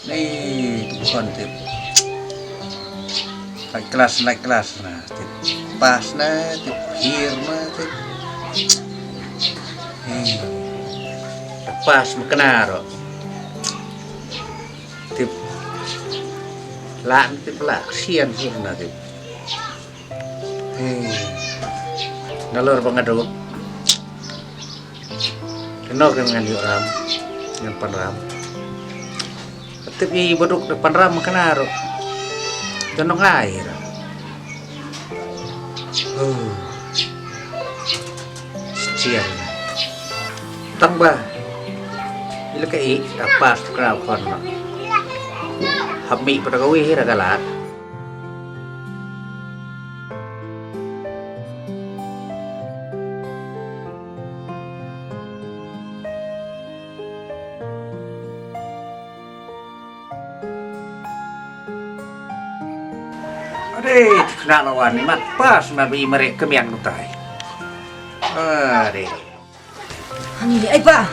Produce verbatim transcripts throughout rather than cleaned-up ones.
Ei, tu khon tip. Lait klas, lait klas na tip. Pass na tip, fail na tip. Ei, pass ma kane ruh. Tip. Lah na tip, lah ksian sur na tip. Ei. Nalor ba nga duk. Kano kan ngan ïoh ram, ngan pan ram. Tip ïa i ba duk da pan ram ma kane ruh. Te nong ai ra. Oh. Sian. Tang ba. Ila ka i da pass kra khon ma. Hap mih pada ka wi ra ka lad. Ade, kena lawan ni mat pass ma bi merek kemian utai. Ade. Ani, ai pa.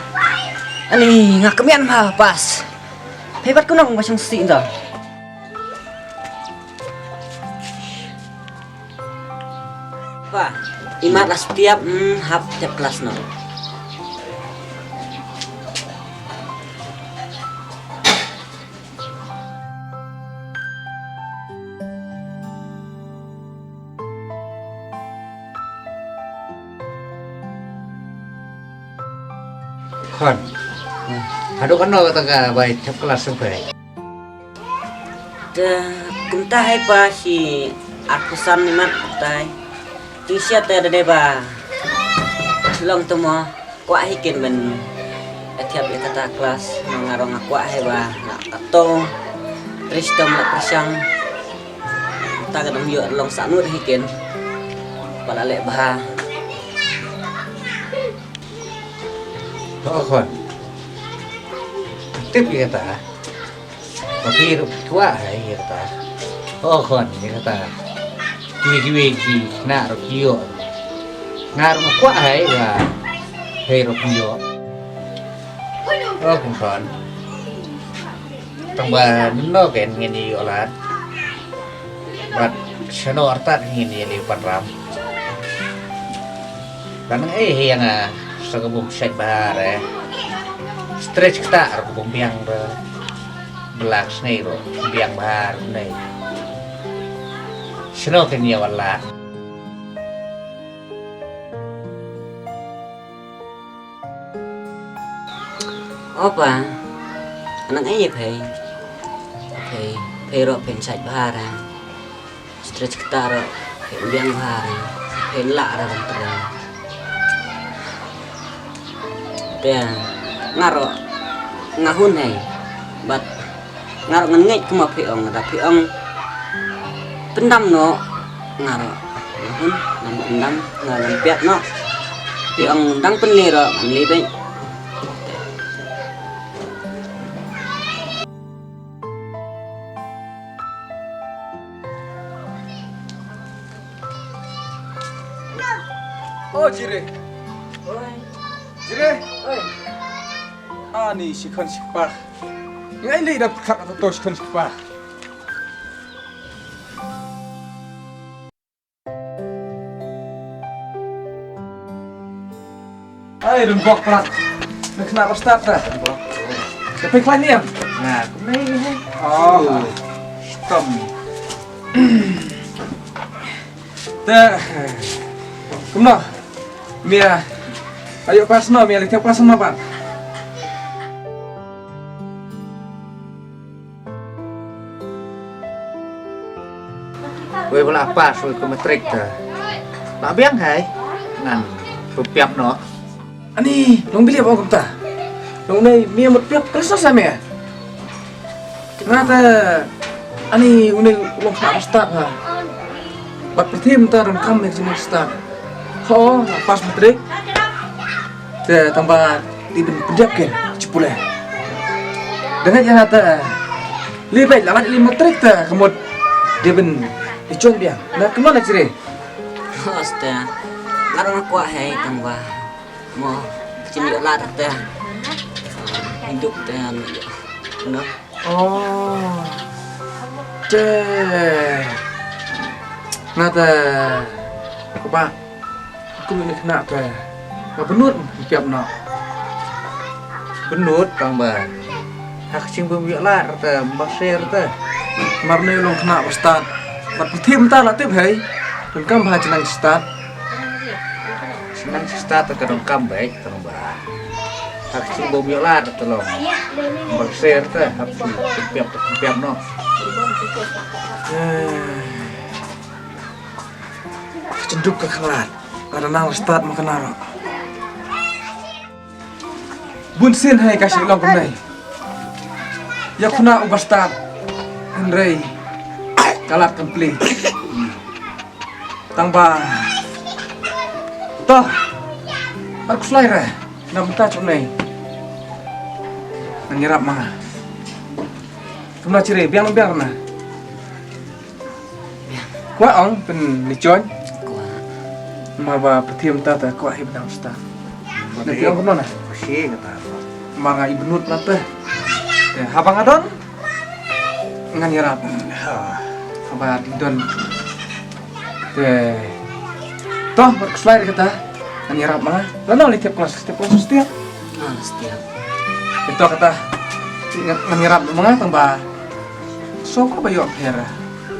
Ani, nga kemian ma pass. Hebat kunong ba shang si nda. Pa, imat la stiap, hmm, hap tiap kelas no. Khon. Haduh kano kata ka bai tiap kelas sampai. Te kumta hai pa shi arphew san ni mat tai. Ti sia te da dei ba long tu mo. Kwah hi ken ben atiap ïa kata klas, nga rong nga kwah hi ba nga kato. Tris tom la persang. Ta ka dam ïoh long sanut hi ken. Pala leh bha. Oh khon. Tip ïa kata. Ba phi ruh kwah hai ïa kata. Oh khon ïa kata. Kiwei kiwei ki khynnah ruh ki ïoh. Nga ruh nga kwah hai ba phi ruh phi ïoh. Oh khon khon. Tang ba no ken ngin ïoh lad. Bad shano artat ngin ïa leh pan ram. Kan nang eh ïa nga sa ka bum shait bahar eh. Stretch kata ar ka bum biang ba. Belak snei ro biang bahar nei. Shano ken ïa wala. Opa, nang eh ïa phei. Phei, phei ro phei shait bahar eh. Stretch kata ro, phin biang bha ri, phin lah ra ban tren. Te nga ro nga hun hei, bad nga ro ngan ngeit kumba phi ong, da phi ong pyndam noh, nga ro nga hun, ngan pyndam, nga ngan piat noh. Phi ong dang pynleh ro ngan leh beit. O Jire. Jire. Ani shikhon shikpa. Ngai lei dap khat to shikhon shikpa. Ai, dum bok plat. Nak kena ba start dah. Tapi klan ni em. Nah, kumne ni. Oh. Stom. Te. Kumno? Mia. Ayo pas no, mia lek pas no, Bang. Wei ba la pass wei ka matric te. La biang hai. Ngan pynpiap noh. Ani, long bilia ba kumta. Long nei mia mut piap Krismas la mia. Nga te ani une long kna ba start ha. Bad pyrthei mynta donkam ne ka jingmut start. Ho, la pass matric. Te tang ba dei ban pyndiap ken, chi pule. Dang ïa nga te. Lei beit la lait lei matric te ka mut dei ban ïa join biang. Na kumno na Jire? Hos te. Nga ruh nga kwah hei tang ba mo ka jingïoh lad te. Hidup te. No. Oh. Te. Nga te. Kaba. Kum ïa kane te. Nga bynnud, piap noh. Bynnud tang ba. Ha ka jingbym ïoh lad te, ba sher te. Mar ne long kane ba stad. Bad pynthiem ta la tip hei. Donkam ba ha jingnang stad. Jingnang stad te ka donkam ba, tang ba. Ha ka jingbym ïoh lad te long. Ba sher te, ha ka jing, piap, piap noh. Eh. Ka jingduk ka khlad. Ka da nang stad ma ka naro. Bun sien hei ka shu long kumne. Ïa kane u bastad. Hynrei ka lad kam plie. Tang ba. To. Ar kuslai re. Na mynta kumne. Ngan ïarap ma nga. Kumne chire biang biang na. Kwah ong pynleit join. Kwah. Namar ba pynthiem ta ta kwah hi ba nang stad. Na phi ong kumno na? Shi kata. Namar nga i bynnud na te. Te haba nga don ngan ïarap. Ha. Haba dang don. Te. To, bad khuslai kata. Ngan ïarap ma nga. Lano lei tip klas, tip klas setiap. Ah, setiap. Ito kata. Ngan, ngan ïarap ma nga tang ba. Sok la ba ïoh pher.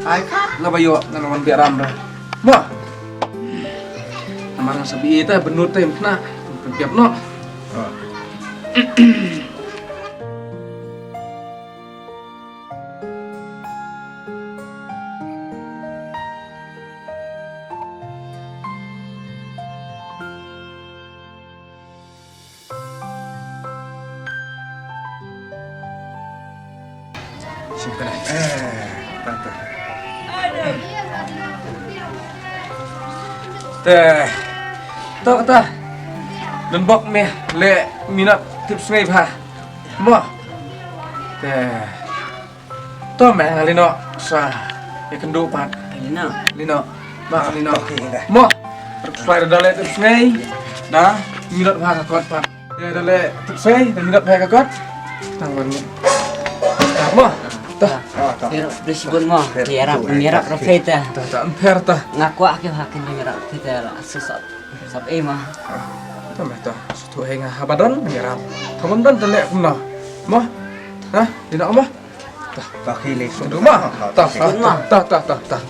Ai ka la ba ïoh ngan wan biaram ra. Mo. Namar nga sa bi ita bynnud te mkna. Pynpiap noh. Te. To kata. Lynbok me le minot tip sngi bha. Mo. Te. To me nga lino sa ïa kynduh pat. Lino. Lino. Ma lino. Mo. Ruk slai da le tip sngi. Da minot bha ka kot pat. Ya da le tip sngi da minot bha ka kot. Tang ban. Mo. To. Pero bisi bun mo. Ïarap ïarap rafeta. To to amper to. Nga kwah ki ha kin ïarap rafeta la susah. Sap eh ma. To me to. Sutu hei nga habadon ïarap. Habadon da le kumno. Mo. Ha? Dina mo. Tah, tah, hi lei. Sum duma. Tah, tah, tah, tah, tah.